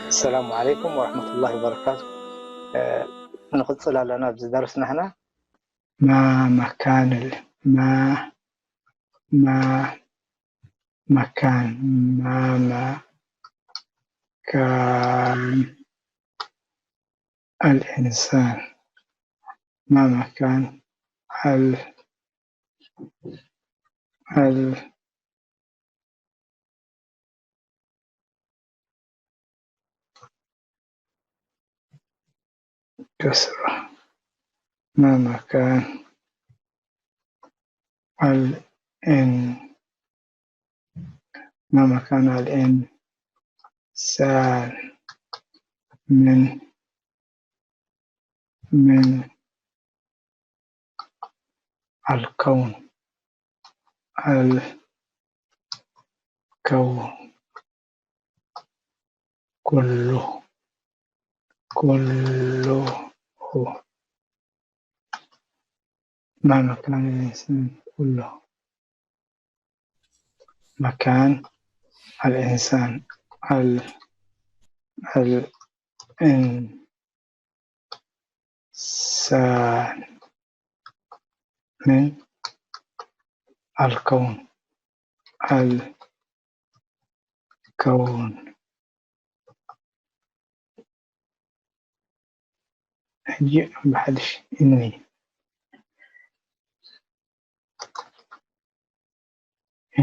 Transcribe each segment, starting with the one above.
السلام عليكم ورحمة الله وبركاته. آه، نقص لنا نبذ درسنا هنا. ما مكان ال ما ما مكان ما مكان الإنسان ما مكان ال ال كسرة ما مكان الإن ما مكان الإنسان من من الكون الكون كله كله ما مكان الإنسان كله مكان الإنسان ال الإنسان من الكون الكون ሕጂ ብሓድሽ እኒ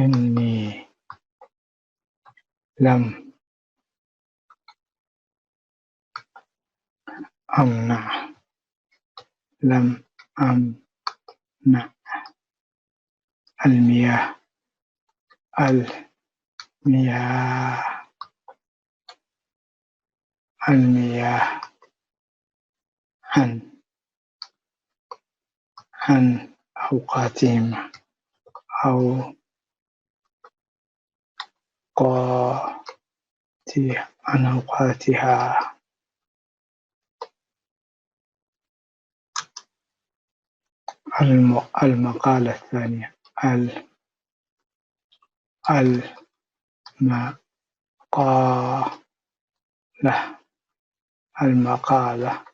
እኒ ለም أمنع لم أمنع المياه المياه المياه عن عن أوقاتهم أو قاتها عن أوقاتها المقالة الثانية المقالة المقالة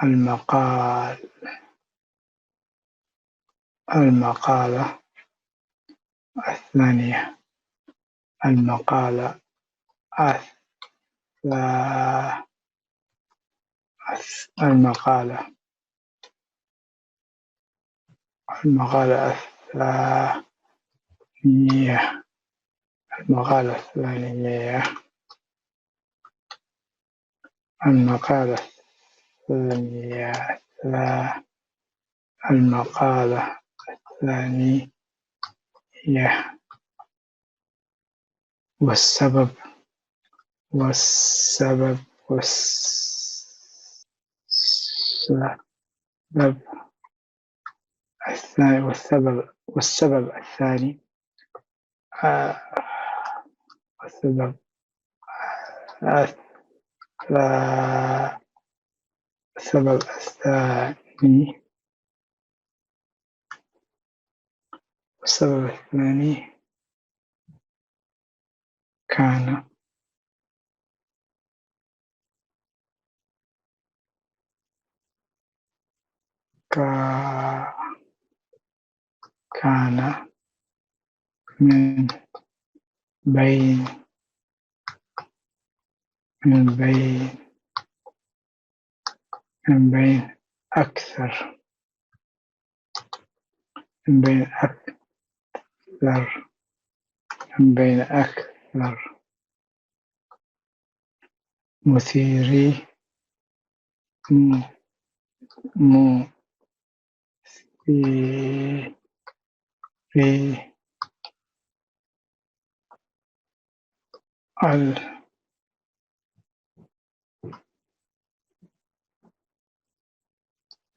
المقال المقالة الثانية المقالة الث... المقالة المقالة الثانية المقالة الثانية المقالة الثانية المقالة الثانية والسبب والسبب والسبب الثاني والسبب والسبب الثاني آه، والسبب آه، السبب الثاني والسبب الثاني كان كان من بين من بين من بين أكثر من بين أكثر من بين أكثر مثيري مثيري ال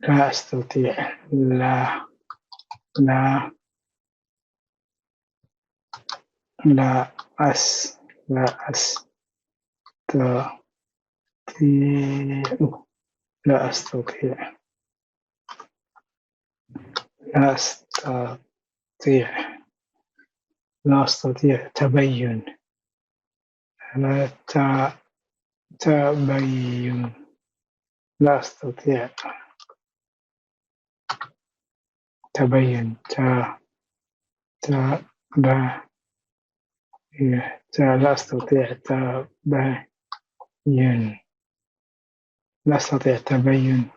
لا أستطيع لا لا لا أس لا أستطيع لا أستطيع لا أستطيع لا أستطيع تبين لا ت-، تبين. لا أستطيع. تبين. ت-، ت-، ب-، ي-، ت-، لا أستطيع تبين. لا أستطيع تبين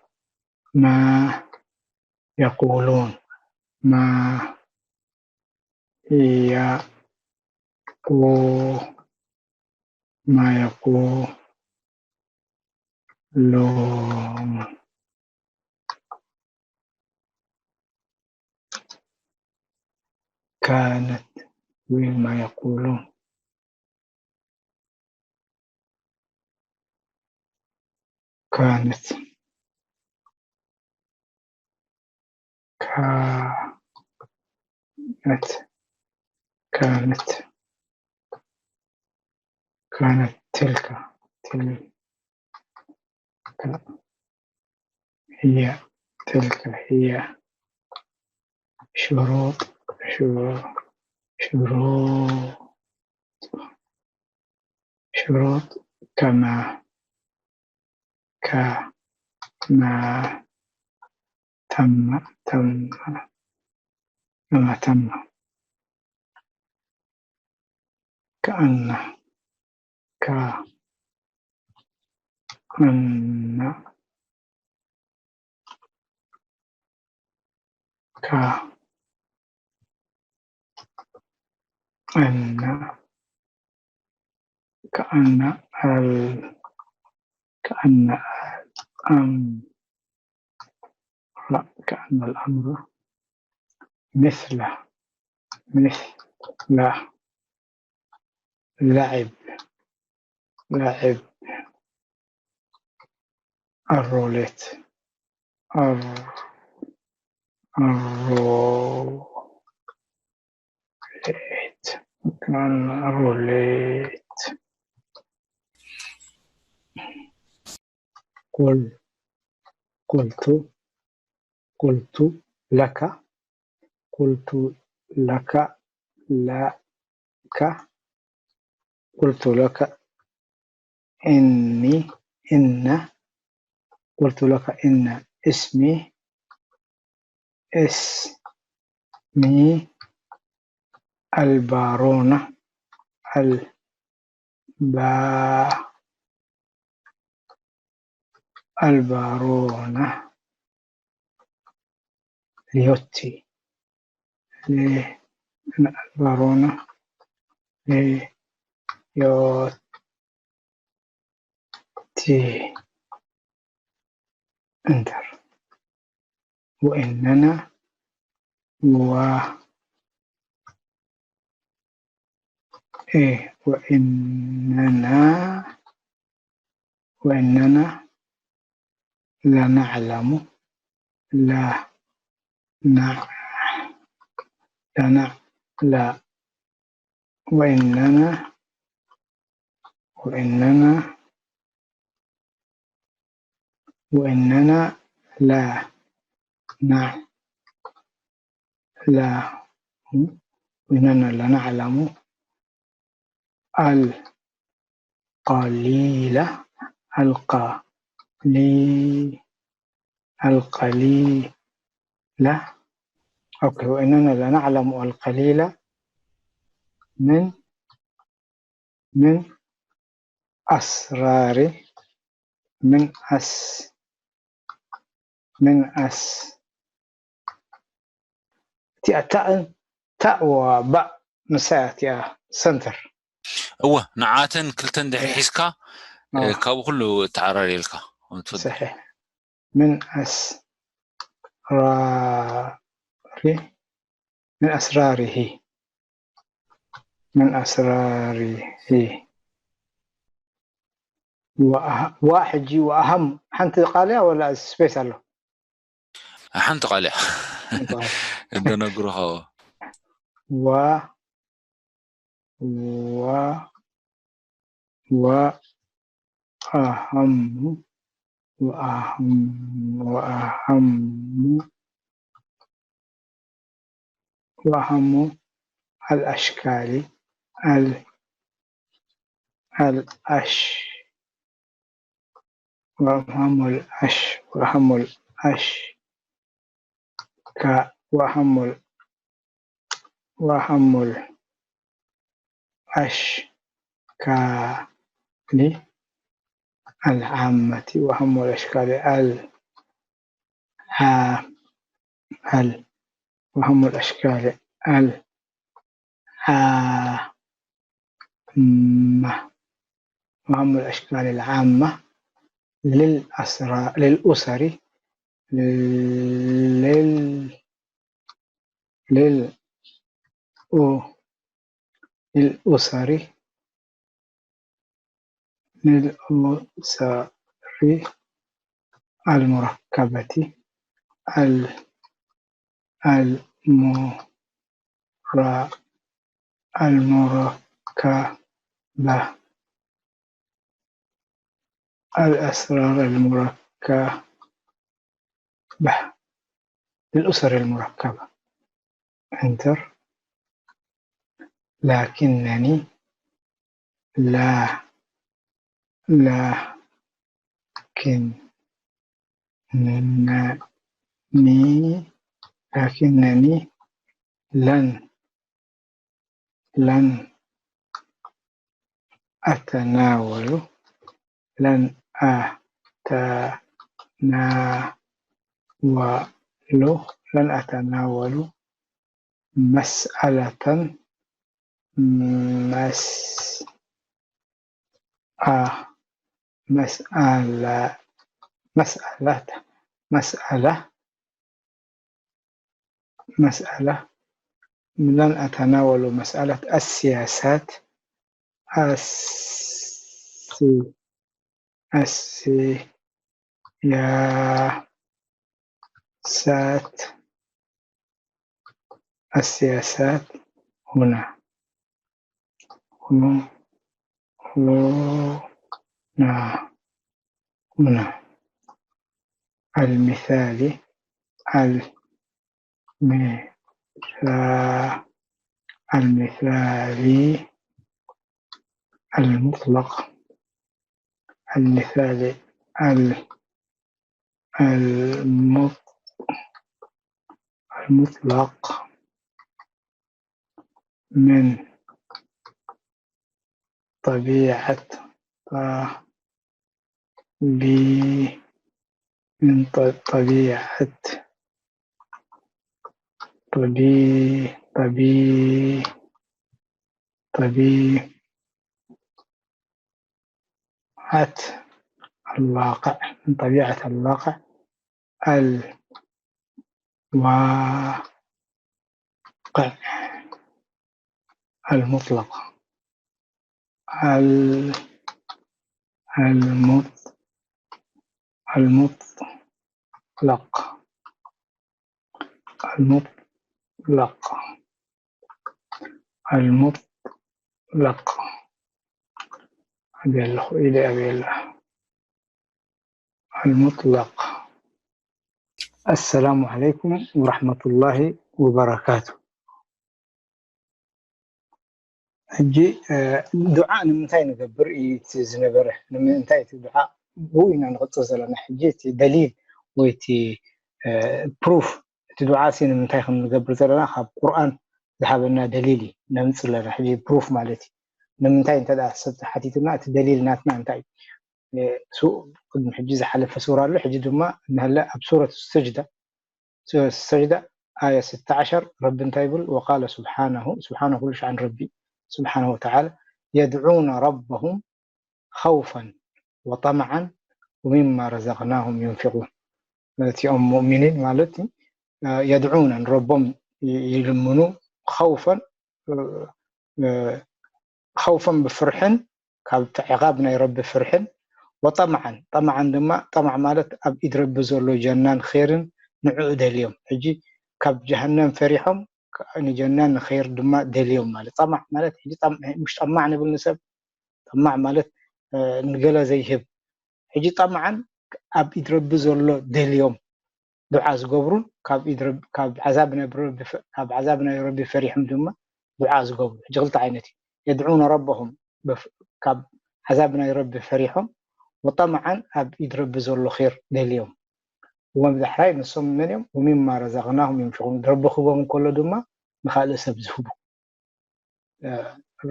ما يقولون. ما يقو-، ما يقولون. كانت وين ما يقولون. كانت. كانت. كانت. كانت تلك. تلك. هي. تلك هي. شروط. شروط. شروط. شروط كما. كما. تم. تم. كما تم. كأن. ك-، أن. ك-، أن. كأن ال-، كأن الأمر، لا، كأن الأمر مثل، مثل لعب، لعب الروليت، الر-، الروليت. كان روليت. قل-، قلت، قلت لك، قلت لك، لك، قلت لك إني، إن، قلت لك إن اسمي، اسمي البارونة، البا-، البارونة ليوتي. ليه؟ البارونة ليوتي. إنتر. وإننا و-، إيه، وإننا، وإننا لنعلم، لا نع-، لنع-، لا، وإننا، وإننا، وإننا لا نع-، لا، وإننا لنعلم القليل، القلي-، القليل. أوكي، وإننا لنعلم القليل من، من أسرار، من أس-، من أس-، እቲኣ ታእን፣ ታእ ወባእ፣ ንሳ እያ እቲኣ ሰንተር። እወ፣ ንዓተን ክልተን ድሕሪ ሒዝካ፣ ኣዎ። ካብ ኩሉ ተዓራርየልካ። ትፈልጥ። ሰሒሕ። من أسرار، من أسراره، من أسراره. وأه-، وا ሕጂ وأهم ሓንቲ ቃል እያ ወላ ስፔስ ኣሎ? ሓንቲ ቃል እያ። ሓንቲ ቃል። እንደነግሩኻ። و-، و-፣ وأهم، وأهم، وأهم، وأهم الأشكال ال-، الأش وهم الأش وهم الأش ك وهم ال وهم الأشكال العامة وهم الأشكال ال ها ال وهم الأشكال العامة وهم الأشكال العامة للأسرى للأسر لل لل أو للأسر للأسر المركبة ال المر المركبة الأسرار المركبة للأسر المركبة انتر لكنني لا لكنني لكنني لن لن أتناول لن أتناول لن أتناول مسألة مس آه مسألة مسألة مسألة مسألة لن أتناول مسألة السياسات السي السياسات السياسات هنا هنا هنا هنا المثالي المثا المثالي المطلق المثالي ال المط المطلق من طبيعة ب من طبيعة طبيعة طبيعة طبيعة الواقع من طبيعة الواقع الواقع المطلق المط المط المطلق المطلق المطلق أبي الله إلي أبي الله المطلق السلام عليكم ورحمة الله وبركاته ሕጂ ዱዓ ንምንታይ ንገብር እዩ እቲ ዝነበረ ንምንታይ እቲ ዱዓ ብኡ ኢና ንቕፅል ዘለና ሕጂ እቲ ደሊል ወይ እቲ ፕሩፍ እቲ ዱዓ ሲ ንምንታይ ከም ንገብር ዘለና ካብ ቁርኣን ዝሃበና ደሊል እዩ ነምፅእ ኣለና ሕጂ ፕሩፍ ማለት እዩ ንምንታይ እንተ ሰብ ተሓቲቱና እቲ ደሊል ናትና እንታይ እዩ ሱእ ቅድሚ ሕጂ ዝሓለፈ ሱራ ኣሎ ሕጂ ድማ እናሃለ ኣብ ሱረት ሰጅዳ ሱረት ሰጅዳ ኣያ ስተ ዓሸር ረቢ እንታይ ይብል ወቃለ ስብሓነሁ ስብሓነ ኩሉ ሸዓን ረቢ ስብሓነሁ ወተዓላ የድዑነ ረበሁም ኸውፈን ወጠምዓን ወሚማ ረዘቅናሁም ዩንፊቁን እቲኦም ሙእሚኒን ማለት የድዑነ ንረቦም ይልምኑ ኸውፈን ኸውፈን ብፍርሕን ካብ ዕቓብ ናይ ረቢ ፍርሕን ወጠምዓን ጠምዓን ድማ ጠማዕ ማለት ኣብ ኢድ ረቢ ዘሎ ጀናን ኼርን ንዕኡ ደልዮም ሕጂ ካብ ጀሃነም ፈሪሖም ንጀናን ንኸይር ድማ ደልዮም ማለት ጠማዕ ማለት ሕጂ ምሽ ጠማዕ ንብል ንሰብ ጠማዕ ማለት ንገለ ዘይህብ ሕጂ ጠምዓን ኣብ ኢድ ረቢ ዘሎ ደልዮም ዱዓ ዝገብሩን ካብ ዓዛብ ናይ ረቢ ፈሪሖም ድማ ዱዓ ዝገብሩ ሕጂ ክልተ ዓይነት እዩ የድዑነ ረበሁም ካብ ዓዛብ ናይ ረቢ ፈሪሖም፣ ወጠምዓን ኣብ ኢድ ረቢ ዘሎ ኼር ደልዮም። ወምድሕራይ ንሶም መን እዮም? ወሚማ ረዛቕናሁም ዩንፊቑን፣ ረቢ ክቦም እንከሎ ድማ ንኻልእ ሰብ ዝህቡ።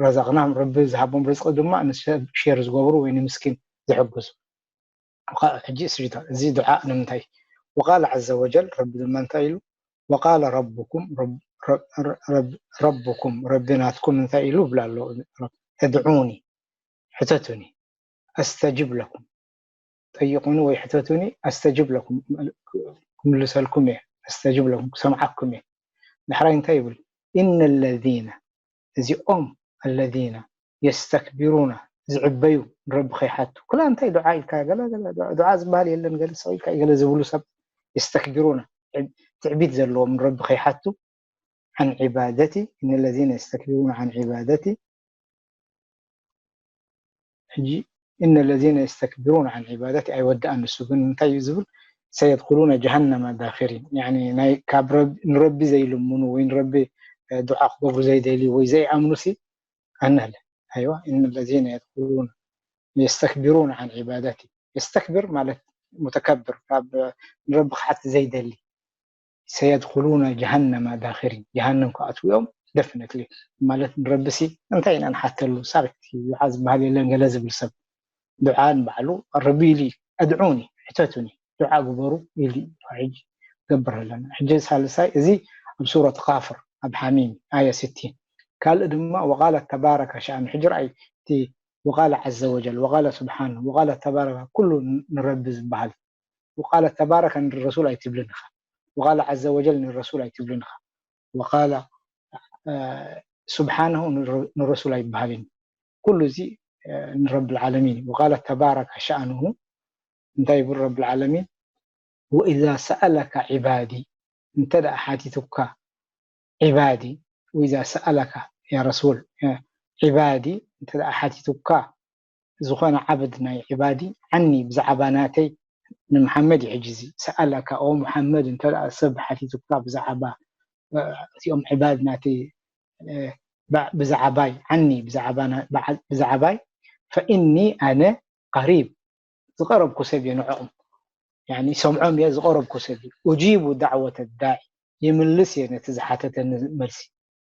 ረዛቕናሁም፣ ረቢ ዝሃቦም ርዝቂ ድማ ንሰብ ሼር ዝገብሩ ወይ ንምስኪን ዝሕግዙ። ሕጂ እዚ ዱዓ ንምንታይ? ወቃለ ዐዘ ወጀል፣ ረቢ ድማ እንታይ ኢሉ? ወቃለ ረቡኩም፣ ረቡኩም፣ ረቢ ናትኩም እንታይ ኢሉ ይብል ኣሎ? እድዑኒ፣ ሕተቱኒ፣ ኣስተጅብ ለኩም፣ ጠይቁኒ ወይ ሕተቱኒ፣ ኣስተጅብ ለኩም፣ ክምልሰልኩም እየ፣ ኣስተጅብ ለኩም፣ ክሰምዓኩም እየ። ዳሕራይ እንታይ ይብል? ኢነ ለዚነ፣ እዚኦም ኣለዚነ የስተክቢሩና፣ ዝዕበዩ፣ ንረቢ ከይሓቱ። ክላ እንታይ ዱዓ ኢልካ፣ ገለ ገለ ዱዓ ዝበሃል የለን፣ ገለ ስቕ ኢልካ ገለ ዝብሉ ሰብ፣ የስተክቢሩና፣ ትዕቢት ዘለዎም፣ ንረቢ ከይሓቱ። عن عبادتي، إن الذين يستكبرون عن عبادتي ሕጂ إن الذين يستكبرون عن عبادتي ኣይወድኣን። ንሱ ግን እንታይ እዩ ዝብል? سيدخلون جهنم داخرين። ያኒ ናይ ካብ ረቢ፣ ንረቢ ዘይልምኑ ወይ ንረቢ ዱዓ ክገብሩ ዘይደልዩ ወይ ዘይኣምኑ ሲ ኣነለ ኣይዋ إن الذين يدخلون يستكبرون عن عبادتي። የስተክብር ማለት ሙተከብር፣ ካብ ንረቢ ክሓት ዘይደሊ። سيدخلون جهنم داخرين። ጀሃነም ክኣትዉ እዮም። ደፍነትሊ ማለት ንረቢ ሲ እንታይ ኢና ንሓተሉ? ሳርክቲ ዱዓ ዝበሃል የለን ገለ ዝብል ሰብ። ዱዓ ንባዕሉ ረቢ ኢሉ እዩ፣ ኣድዑኒ፣ ሕተቱኒ፣ ዱዓ ግበሩ ኢሉ እዩ። ሕጂ ገብር ኣለና። ሕጂ ሳልሳይ፣ እዚ ኣብ ሱረት ቃፍር ኣብ ሓሚም ኣያ ስቲን። ካልእ ድማ ወቃለ ተባረከ ሸኣኑ። ሕጂ ረኣይ እቲ ወቃለ ዐዘ ወጀል፣ ወቃለ ስብሓን፣ ወቃለ ተባረከ፣ ኩሉ ንረቢ ዝበሃል። ወቃለ ተባረከ ንረሱል ኣይትብልን ኢኻ። ወቃለ ዐዘ ወጀል ንረሱል ኣይትብልን ኢኻ። ወቃለ ስብሓነሁ ንረሱል ኣይበሃልን። ኩሉ እዚ ንረብል ዓለሚን እዩ። ወቃለ ተባረከ ሸኣኑሁ፣ እንታይ ይብል ረብል ዓለሚን? ወኢዛ ሰኣለካ ዒባዲ፣ እንተ ደኣ ሓቲቱካ ዒባዲ፣ ወኢዛ ሰኣለካ ያ ረሱል ዒባዲ፣ እንተ ደኣ ሓቲቱካ ዝኾነ ዓብድ ናይ ዒባዲ ዓኒ፣ ብዛዕባ ናተይ፣ ንመሓመድ እዩ ሕጂ እዚ ሰኣለካ ኦ መሓመድ፣ እንተ ደኣ ሰብ ሓቲቱካ ብዛዕባ እቲኦም ዒባድ ናተይ ብዛዕባይ ዓኒ፣ ብዛዕባይ ፈኢኒ ኣነ ቀሪብ፣ ዝቐረብኩ ሰብ እየ ንዕኦም። ያኒ ሰምዖም እየ፣ ዝቐረብኩ ሰብ እየ። ኡጂቡ ዳዕወተ ዳዒ፣ ይምልስ እየ ነቲ ዝሓተተኒ መልሲ።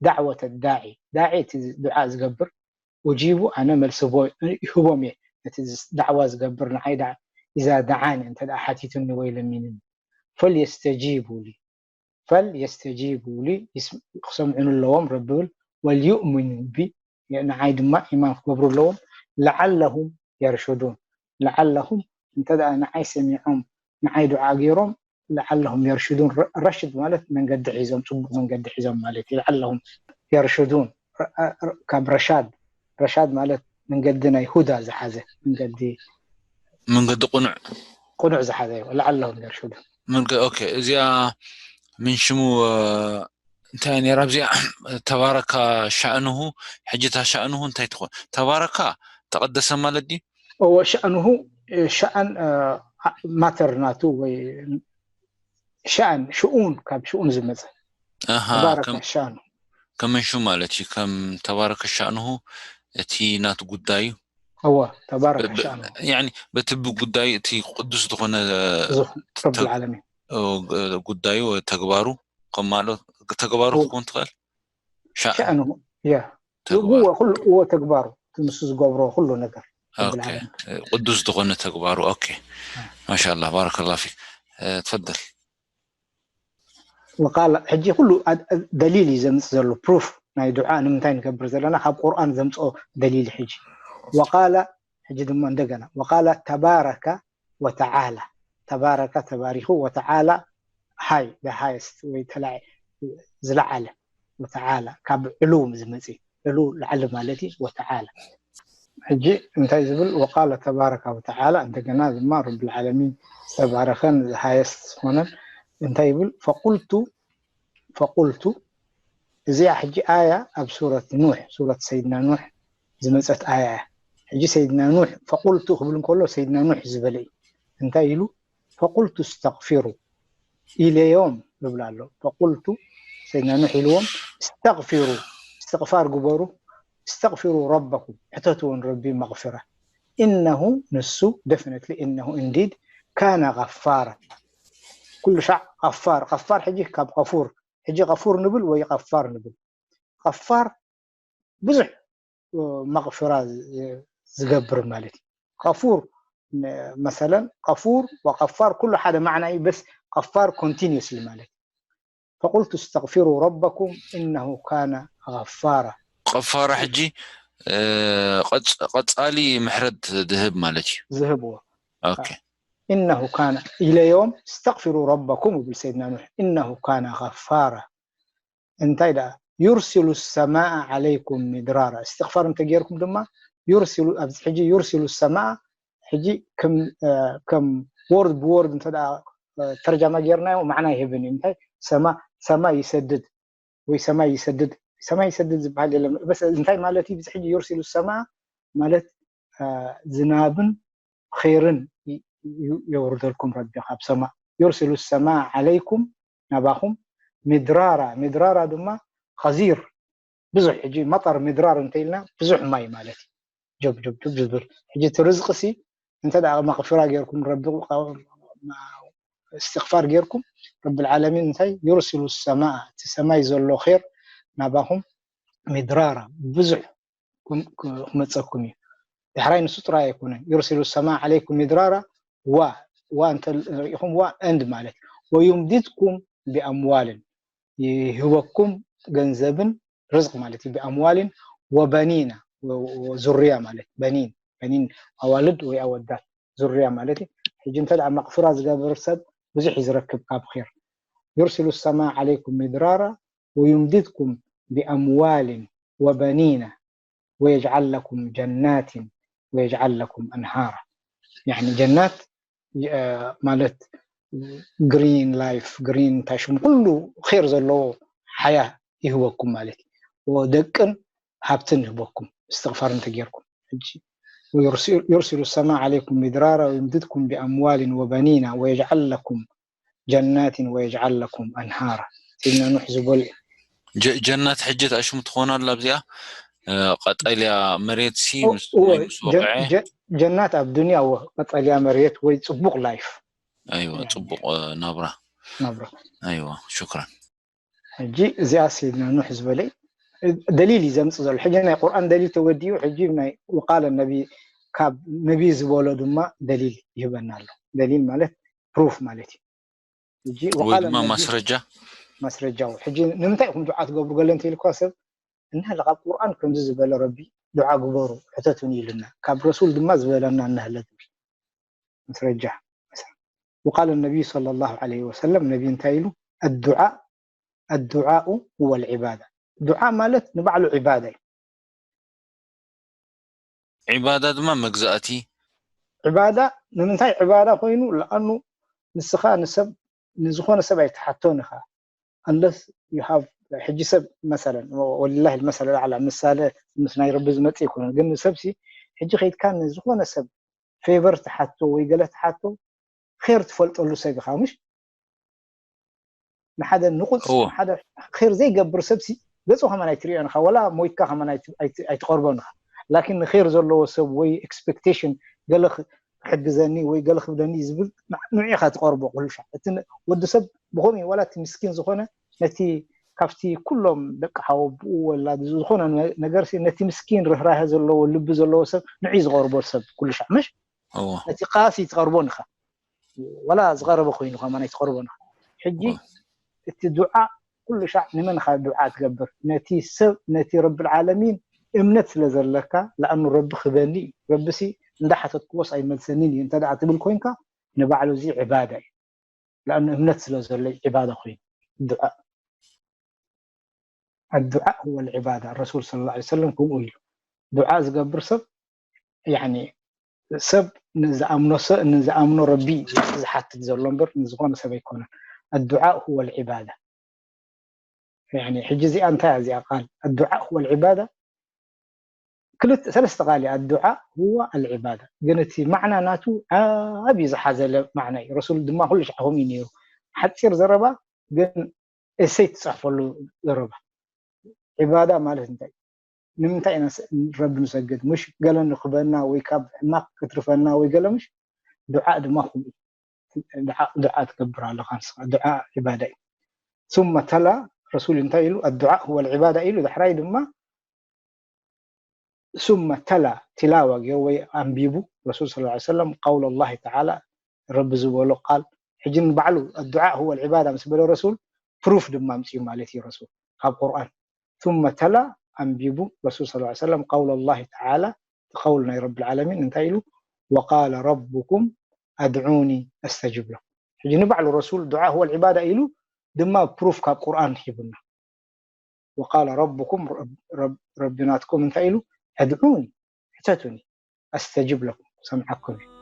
ዳዕወተ ዳዒ፣ ዳዒ እቲ ዱዓ ዝገብር፣ ኡጂቡ ኣነ መልሲ ይህቦም እየ ነቲ ዳዕዋ ዝገብር ንዓይ ኢዛ ዳዓኒ፣ እንተ ደኣ ሓቲቱኒ ወይ ለሚንኒ። ፈልየስተጂቡ ሊ ፈልየስተጂቡ ሊ ክሰምዑኒ ኣለዎም ረቢ ብል ወልዩእሚኑ ቢ ንዓይ ድማ ኢማን ክገብሩ ኣለዎም ለዓለሁም የርሹዱን ለዓለሁም እንተ ደኣ ንዓይ ሰሚዖም ንዓይ ዱዓ ገይሮም ለዓለሁም የርሹዱን ረሽድ ማለት መንገዲ ሒዞም ጽቡቕ መንገዲ ሒዞም ማለት እዩ ለዓለሁም የርሹዱን ካብ ረሻድ ረሻድ ማለት መንገዲ ናይ ሁዳ ዝሓዘ መንገዲ መንገዲ ቁኑዕ ቁኑዕ ዝሓዘ እዩ ለዓለሁም የርሹዱን እዚኣ ምን ሽሙ እንታይ ነራ ኣብዚኣ ተባረካ ሻእንሁ ሕጂ እታ ሻእንሁ እንታይ ትኾን ተባረካ ተቐደሰ ማለት ድዩ እወ ሻእንሁ ሻእን ማተር ናቱ ወይ ሻእን ሽኡን ካብ ሽኡን ዝመፀ ተባረካ ሻእንሁ ከመን ሽሙ ማለት እዩ ከም ተባረከ ሻእንሁ እቲ ናቱ ጉዳዩ እወ ተባረከ ሻእንሁ ያኒ በቲ ብጉዳዩ እቲ ቅዱስ ዝኾነ ረብል ዓለሚን ጉዳዩ ተግባሩ ከማሎ ተግባሩ ትኮን ትኽእል ሻእንሁ ያ እዎ ኩሉ እዎ ተግባሩ ንሱ ዝገብሮ ኩሉ ነገር ቅዱስ ዝኾነ ተግባሩ ኦኬ ማሻላ ባረከላ ፊክ ትፈደል ወቃለ ሕጂ ኩሉ ደሊል እዩ ዘምፅ ዘሎ ፕሩፍ ናይ ዱዓ ንምንታይ ንገብር ዘለና ካብ ቁርኣን ዘምፅኦ ደሊል ሕጂ ወቃለ ሕጂ ድማ እንደገና ወቃለ ተባረከ ወተዓላ ተባረከ ተባሪኹ ወተዓላ ሃይ ሃይስት ወይ ተላ ዝለዓለ ወተዓላ ካብ ዕሉው ዝመፅ ዕሉ ላዕሊ ማለት እዩ ወተዓላ ሕጂ እንታይ ዝብል ወቃለ ተባረከ ወተዓላ እንደገና ድማ ረብል ዓለሚን ዝተባረኸን ሃይስት ዝኾነን እንታይ ይብል ፈቁልቱ ፈቁልቱ እዚኣ ሕጂ ኣያ ኣብ ሱረት ኑሕ ሱረት ሰይድና ኑሕ ዝመፀት ኣያ እያ ሕጂ ሰይድና ኑሕ ፈቁልቱ ክብል እንከሎ ሰይድና ኑሕ ዝበለ እዩ እንታይ ኢሉ ፈቁልቱ እስተግፊሩ ኢለዮም ይብል ኣሎ ፈቁልቱ ሰይድና ኑሕ ኢልዎም እስተግፊሩ እስትግፋር ግበሩ እስተግፊሩ ረበኩም ሕተትዎ ንረቢ መግፍራ إنه ንሱ definitely إنه indeed كان غفارا ኩሉ ሻዕ غفار غفار ሕጂ ካብ غفور ሕጂ غفور ንብል ወይ غفار ንብል غفار ብዙሕ መቕፍራ ዝገብር ማለት እዩ غفور مثلا غفور وغفار ኩሉ ሓደ ማዕና እዩ በስ غفار continuously ማለት እዩ فقلت استغفروا ربكم إنه كان غفارا غفارا ሕጂ ቀጻሊ ምሕረት ዝህብ ማለት እዩ ዝህብዎ okay إنه كان ኢለዮም استغفروا ربكم ይብል ሰይድና ኑሕ إنه كان غفارا እንታይ ደኣ يرسل السماء عليكم مدرارا استغفار እንተጌርኩም ድማ يرسل ኣብዚ ሕጂ يرسل السماء ሕጂ ከም word ብ word እንተ ተርጃማ ጌርናዮ ማዕና ይህብን እዩ እንታይ ሰማይ ይሰድድ ወይ ሰማይ ይሰድድ ሰማይ ይሰድድ ዝበሃል የለን በስ እንታይ ማለት እዩ ብዚ ሕጂ يرسل السماء ማለት ዝናብን ኸይርን የውርደልኩም ረቢ ካብ ሰማእ يرسل السماء عليكم ናባኹም مدرارا مدرارا ድማ غزير ብዙሕ ሕጂ መጠር ምድራር እንተኢልና ብዙሕ ማይ ማለት እዩ ጀብ ጀብ ጀብ ዝብል ሕጂ እቲ ርዝቂ ሲ እንተ ደኣ መቕፍራ ጌርኩም ረቢ እስትቕፋር ጌርኩም ረቢ العالمين እንታይ يرسل السماء እቲ ሰማይ ዘሎ ኸይር ናባኹም ምድራራ ብዙሕ ክመፀኩም እዩ ዳሕራይ ንሱ ጥራይ ኣይኮነን يرسل السماء عليكم مدرارا ዋ ዋ እንተ ርኢኹም ዋ and ማለት ويمددكم بأموال ይህበኩም ገንዘብን ርዝቅ ማለት እዩ ብኣምዋልን ወበኒና ዙርያ ማለት በኒን በኒን ኣዋልድ ወይ ኣወዳት ዙርያ ማለት እዩ ሕጂ እንተ መቕፍራ ዝገብር ሰብ ብዙሕ እዩ ዝረክብ ካብ ር يرسل السماء عليكم مدرارا ويمددكم بأموال وبنين ويجعل لكم جنات ويجعل لكم أنهارا يعني جنات ማለት green life green እንታይ ሽሙ ኩሉ ር ዘለዎ ሓያ ይህበኩም ማለት እዩ ደቅን ሃብትን ይህበኩም እስትቕፋር እንተጌርኩም ሕጂ يرسل السماء عليكم مدرارا ويمددكم بأموال وبنين ويجعل لكم جنات ويجعل لكم أنهارا سيدنا نوح ዝበሉ ጀናት ሕጂ ኣሽሙ ትኾና ኣላ ኣብዚኣ ቀጠልያ መሬት ሲ ምስ ጀናት ኣብ ዱንያ ቀጠልያ መሬት ወይ ፅቡቅ life ኣይዋ ፅቡቅ ናብራ ናብራ ኣይዋ ሽክራን ሕጂ እዚኣ ሰይድና ኑሕ ዝበለ ደሊል እዩ ዘምፅእ ዘሎ ሕጂ ናይ ቁርኣን ደሊል ተወዲኡ ሕጂ ናይ وقال النبي ካብ ነቢ ዝበሎ ድማ ደሊል ይህበና ኣሎ ደሊል ማለት proof ማለት እዩ ሕጂ ወይ ድማ ማስረጃ ማስረጃው ሕጂ ንምንታይ ኢኹም ዱዓ ትገብሩ ገለ እንተኢልኳ ሰብ እና ካብ ቁርኣን ከምዚ ዝበለ ረቢ ዱዓ ግበሩ ሕተቱን ኢሉና ካብ ረሱል ድማ ዝበለና እናህለ ዝብል ማስረጃ وقال النبي صلى الله عليه وسلم ነቢ እንታይ ኢሉ الدعاء الدعاء هو العبادة ዱዓ ማለት ንባዕሉ ዒባዳ እዩ ዒባዳ ድማ መግዛእቲ ዒባዳ ንምንታይ ዒባዳ ኮይኑ ለኣኑ ንስኻ ንሰብ ንዝኾነ ሰብ ኣይትሓቶን ኢኻ unless you have ሕጂ ሰብ መሰለን ወልላሂ መሰለ ኣዕላ ምሳለ ምስ ናይ ረቢ ዝመፅእ ይኮነ ግን ንሰብሲ ሕጂ ከይድካ ንዝኾነ ሰብ ፌቨር ትሓቶ ወይ ገለ ትሓቶ ር ትፈልጠሉ ሰብ ኢኻ ምሽ ንሓደ ንቁፅ ሓደ ር ዘይገብር ሰብሲ ገፁ ከማን ኣይትሪኦን ኢኻ ወላ ሞይትካ ከማን ኣይትቐርቦን ኢኻ ላኪን ንር ዘለዎ ሰብ ወይ ኤክስፔክቴሽን ገለ ክሕግዘኒ ወይ ገለ ክብለኒ ዝብል ንዑ ኢኻ ትቐርቦ ኩሉ ሻዕ እቲ ወዲ ሰብ ብኸምኡ እዩ ዋላ እቲ ምስኪን ዝኾነ ነቲ ካብቲ ኩሎም ደቂ ሓወብኡ ወላ ዝኾነ ነገር ነቲ ምስኪን ርህራሀ ዘለዎ ልቢ ዘለዎ ሰብ ንዑ ዝቐርቦ ሰብ ኩሉ ሻዕ ምሽ ነቲ ቃሲ ትቐርቦን ኢኻ ወላ ዝቐረበ ኮይኑ ከማን ኣይትቐርቦን ኢኻ ሕጂ እቲ ዱዓ ኩሉ ሻዕ ንመን ኢኻ ዱዓ ትገብር ነቲ ሰብ ነቲ ረቢ العالمين እምነት ስለ ዘለካ ለኣኑ ረቢ ክበኒ እዩ ረቢሲ እንዳሓተትክዎስ ኣይመልሰኒን እዩ እንተ ትብል ኮይንካ ንባዕሉ እዚ ዕባዳ እዩ ለኣኑ እምነት ስለ ዘሎ እዩ ዕባዳ ኮይኑ ዱዓ الدعاء هو العبادة الرسول صلى الله عليه وسلم ከምኡ ኢሉ ዱዓ ዝገብር ሰብ يعني ሰብ ንዝኣምኖ ረቢ ዝሓትት ዘሎ እምበር ንዝኾነ ሰብ ኣይኮነን الدعاء هو العبادة يعني ሕጂ እዚኣ እንታይ እዚኣ ቃል الدعاء هو العبادة ክልተ ሰለስተ ቃል الدعاء هو العبادة ግን እቲ ማዕና ናቱ ዓብዩ ዝሓዘለ ማዕና እዩ ረሱል ድማ ኩሉ ሻዕ ከምኡ ነይሩ ሓፂር ዘረባ ግን እሰይ ትፅሕፈሉ ዘረባ ዒባዳ ማለት እንታይ ንምንታይ ኢና ንረቢ ንሰግድ? ምሽ ገለ ንክበና ወይ ካብ ሕማቅ ክትርፈና ወይ ገለ ምሽ? ዱዓ ድማ ከምኡ። ዱዓ ትገብር ኣለካ ንስኻ። ዱዓ ዒባዳ እዩ። ثم ተላ፣ ረሱል እንታይ ኢሉ? ኣዱዓ هو العبادة ኢሉ። ዳሕራይ ድማ ثم ተላ፣ ቲላዋ ገይሩ ወይ ኣንቢቡ ረሱል صلى الله عليه وسلم قول الله تعالى፣ ረቢ ዝበሎ ቃል። ሕጂ ንባዕሉ ኣዱዓ هو العبادة ምስ በለ ረሱል ፕሩፍ ድማ ኣምፅኡ ማለት እዩ ረሱል ካብ ቁርኣን። ثم ተላ፣ ኣንቢቡ ረሱል صلى الله عليه وسلم قول الله تعالى፣ ቐውል ናይ ረቢ العالمين እንታይ ኢሉ? وقال ربكم ادعوني استجب لكم። ሕጂ ንባዕሉ ረሱል ዱዓ هو العبادة ኢሉ ድማ ፕሩፍ ካብ ቁርኣን ሂቡና። وقال ربكم፣ ረቢ ናትኩም እንታይ ኢሉ? ادعوني፣ ሕተቱኒ፣ استجب لكم፣ ክሰምዓኩም እዩ።